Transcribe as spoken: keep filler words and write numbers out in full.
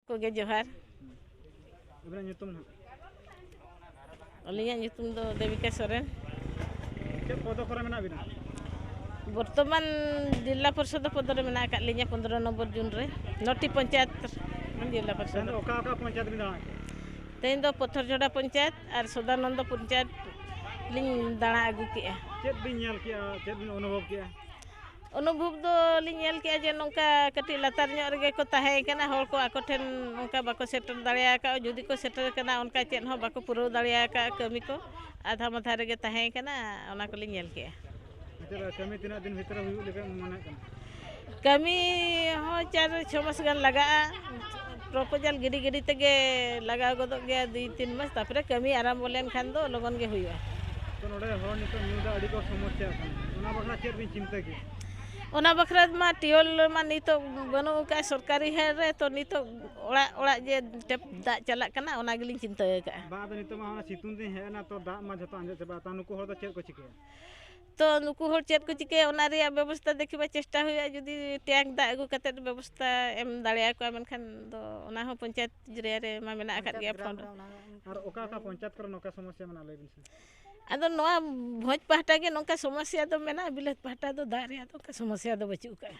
ᱠᱚᱜᱮ ᱡᱚᱦᱟᱨ᱾ ᱟᱵᱤᱱᱟᱜ ᱧᱩᱛᱩᱢ ᱱᱟᱦᱟᱜ? ᱟᱹᱞᱤᱧᱟᱜ ᱧᱩᱛᱩᱢ ᱫᱚ ᱫᱮᱵᱤᱠᱟ ᱥᱚᱨᱮᱱ᱾ ᱪᱮᱫ ᱯᱚᱫᱚ ᱠᱚᱨᱮ ᱢᱮᱱᱟᱜ ᱵᱤᱱᱟ? ᱵᱚᱨᱛᱚᱢᱟᱱ ᱡᱤᱞᱟ ᱯᱚᱨᱤᱥᱚᱫ ᱯᱚᱫ ᱨᱮ ᱢᱮᱱᱟᱜ ᱟᱠᱟᱫ ᱞᱤᱧᱟ, ᱯᱚᱱᱫᱽᱨᱚ ᱱᱚᱢᱵᱚᱨ ᱡᱩᱱ ᱨᱮ, ᱱᱚᱴᱤ ᱯᱚᱧᱪᱟᱭᱮᱛ ᱡᱤᱞᱟ ᱯᱚᱨᱤᱥᱚᱫ᱾ ᱛᱮᱦᱮᱧ ᱫᱚ ᱚᱠᱟ ᱚᱠᱟ ᱯᱚᱧᱪᱟᱭᱮᱛ ᱵᱤᱱ ᱫᱟᱬᱟ ᱠᱮᱫᱟ? ᱛᱮᱦᱮᱧ ᱫᱚ ᱯᱚᱛᱷᱚᱨᱡᱷᱚᱲᱟ ᱯᱚᱧᱪᱟᱭᱮᱛ ᱟᱨ ᱥᱚᱫᱟᱱᱚᱱᱫᱚ ᱯᱚᱧᱪᱟᱭᱮᱛ ᱞᱤᱧ ᱫᱟᱬᱟ ᱟᱹᱜᱩ ᱠᱮᱜᱼᱟ᱾ ᱪᱮᱫ ᱵᱤᱱ ᱧᱮᱞ ᱠᱮᱜᱼᱟ? ᱪᱮᱫ ᱵᱤᱱ ᱚᱱᱩᱵᱷᱚᱵ ᱠᱮᱜᱼᱟ? ᱚᱱᱩᱵᱷᱚᱵ ᱫᱚ ᱞᱤᱧ ᱧᱮᱞ ᱠᱮᱜᱼᱟ ᱡᱮ ᱱᱚᱝᱠᱟ ᱠᱟᱹᱴᱤᱡ ᱞᱟᱛᱟᱨ ᱧᱚᱜ ᱨᱮᱜᱮ ᱠᱚ ᱛᱟᱦᱮᱸ ᱠᱟᱱᱟ, ᱦᱚᱲ ᱠᱚ ᱟᱠᱚ ᱴᱷᱮᱱ ᱚᱱᱠᱟ ᱵᱟᱠᱚ ᱥᱮᱴᱮᱨ ᱫᱟᱲᱮ ᱟᱠᱟᱫᱼᱟ, ᱡᱩᱫᱤ ᱠᱚ ᱥᱮᱴᱮᱨ ᱠᱟᱱᱟ ᱚᱱᱠᱟ ᱪᱮᱫ ᱦᱚᱸ ᱵᱟᱠᱚ ᱯᱩᱨᱟᱹᱣ ᱫᱟᱲᱮ ᱟᱠᱟᱫᱼᱟ, ᱠᱟᱹᱢᱤ ᱠᱚ ᱟᱫᱷᱟ ᱢᱟᱫᱷᱟ ᱨᱮᱜᱮ ᱛᱟᱦᱮᱸ ᱠᱟᱱᱟ, ᱚᱱᱟ ᱠᱚᱞᱤᱧ ᱧᱮᱞ ᱠᱮᱜᱼᱟ᱾ ᱟᱪᱪᱷᱟ, ᱠᱟᱹᱢᱤ ᱛᱤᱱᱟᱹᱜ ᱫᱤᱱ ᱵᱷᱤᱛᱨᱤ ᱨᱮ ᱦᱩᱭᱩᱜ ᱞᱮᱠᱟ ᱢᱚᱱᱮᱜ ᱠᱟᱱᱟ? ᱠᱟᱹᱢᱤ ᱦᱚᱸ ᱪᱟᱨ ᱪᱷᱚ ᱢᱟᱥ ᱜᱟᱱ ᱞᱟᱜᱟᱜᱼᱟ᱾ ᱯᱨᱚᱯᱳᱡᱟᱞ ᱜᱤᱰᱤ ᱜᱤᱰᱤ ᱛᱮᱜᱮ ᱞᱟᱜᱟᱣ ᱜᱚᱫᱚᱜ ᱜᱮᱭᱟ ᱫᱩᱭ ᱛᱤᱱ ᱢᱟᱥ, ᱛᱟᱨᱯᱚᱨᱮ ᱠᱟᱹᱢᱤ ᱟᱨᱟᱢᱵᱚ ᱞᱮᱱᱠᱷᱟᱱ ᱫᱚ ᱞᱚᱜᱚᱱ ᱜᱮ ᱦᱩᱭᱩᱜᱼᱟ᱾ ᱛᱚ ᱱᱚᱰᱮ ᱦᱚᱲ ᱱᱤᱛᱚᱜ ᱧᱩ ᱫᱟᱜ ᱟᱹᱰᱤ ᱠᱚ ᱥᱚᱢᱚᱥᱥᱟ ᱠᱟᱱᱟ, ᱚᱱᱟ ᱵᱟᱠᱷᱨᱟ ᱪᱮᱫ ᱵᱤᱱ ᱪᱤᱱᱛᱟᱹ ᱠᱮᱫᱟ? ᱚᱱᱟ ᱵᱟᱠᱷᱨᱟ ᱢᱟ ᱴᱤᱭᱩᱵᱚᱭᱮᱞ ᱢᱟ ᱱᱤᱛᱚᱜ ᱵᱟᱹᱱᱩᱜ ᱟᱠᱟᱫ ᱥᱚᱨᱠᱟᱨᱤ ᱦᱮᱲ ᱨᱮ, ᱛᱚ ᱱᱤᱛᱚᱜ ᱚᱲᱟᱜ ᱚᱲᱟᱜ ᱡᱮ ᱴᱮᱯ ᱫᱟᱜ ᱪᱟᱞᱟᱜ ᱠᱟᱱᱟ, ᱚᱱᱟ ᱜᱮᱞᱤᱧ ᱪᱤᱱᱛᱟᱹ ᱟᱠᱟᱫᱼᱟ᱾ ᱵᱟᱝ, ᱟᱫᱚ ᱱᱤᱛᱚᱜ ᱢᱟ ᱚᱱᱟ ᱥᱤᱛᱩᱝ ᱫᱤᱱ ᱦᱮᱡ ᱮᱱᱟ, ᱛᱚ ᱫᱟᱜ ᱢᱟ ᱡᱷᱚᱛᱚ ᱟᱸᱡᱮᱫ ᱪᱟᱵᱟᱜᱼᱟ, ᱛᱚ ᱱᱩᱠᱩ ᱦᱚᱲ ᱫᱚ ᱪᱮᱫ ᱠᱚ ᱪᱤᱠᱟᱹᱭᱟ? ᱛᱚ ᱱᱩᱠᱩ ᱦᱚᱲ ᱪᱮᱫ ᱠᱚ ᱪᱤᱠᱟᱹᱭᱟ, ᱚᱱᱟ ᱨᱮᱭᱟᱜ ᱵᱮᱵᱚᱥᱛᱷᱟ ᱫᱮᱠᱷᱤ ᱵᱟ ᱪᱮᱥᱴᱟ ᱦᱩᱭᱩᱜᱼᱟ, ᱡᱩᱫᱤ ᱴᱮᱝᱠ ᱫᱟᱜ ᱟᱹᱜᱩ ᱠᱟᱛᱮᱫ ᱵᱮᱵᱚᱥᱛᱷᱟ ᱮᱢ ᱫᱟᱲᱮᱭᱟᱠᱚᱣᱟ, ᱢᱮᱱᱠᱷᱟᱱ ᱫᱚ ᱚᱱᱟ ᱦᱚᱸ ᱯᱚᱧᱪᱟᱭᱮᱛ ᱨᱮᱭᱟᱜ ᱨᱮ ᱢᱟ ᱢᱮᱱᱟᱜ ᱟᱠᱟᱫ ᱜᱮᱭᱟ ᱯᱷᱚᱱᱰ᱾ ᱟᱨ ᱚᱠᱟ ᱚᱠᱟ ᱯᱚᱧᱪᱟᱭᱮᱛ ᱠᱚᱨᱮ ᱱᱚᱝᱠᱟ ᱥᱚᱢᱚᱥᱥᱟ ᱢᱮᱱᱟᱜᱼᱟ, ᱞᱟᱹᱭ ᱵᱤᱱ ᱥᱮ? ᱟᱫᱚ ᱱᱚᱣᱟ ᱵᱷᱚᱸᱡᱽ ᱯᱟᱦᱴᱟ ᱜᱮ ᱱᱚᱝᱠᱟ ᱥᱚᱢᱚᱥᱥᱟ ᱫᱚ ᱢᱮᱱᱟᱜᱼᱟ, ᱵᱤᱞᱟᱹᱛ ᱯᱟᱦᱴᱟ ᱫᱚ ᱫᱟᱜ ᱨᱮᱭᱟᱜ ᱫᱚ ᱚᱱᱠᱟ ᱥᱚᱢᱚᱥᱥᱟ ᱫᱚ ᱵᱟᱹᱪᱩᱜ ᱟᱠᱟᱫᱼᱟ᱾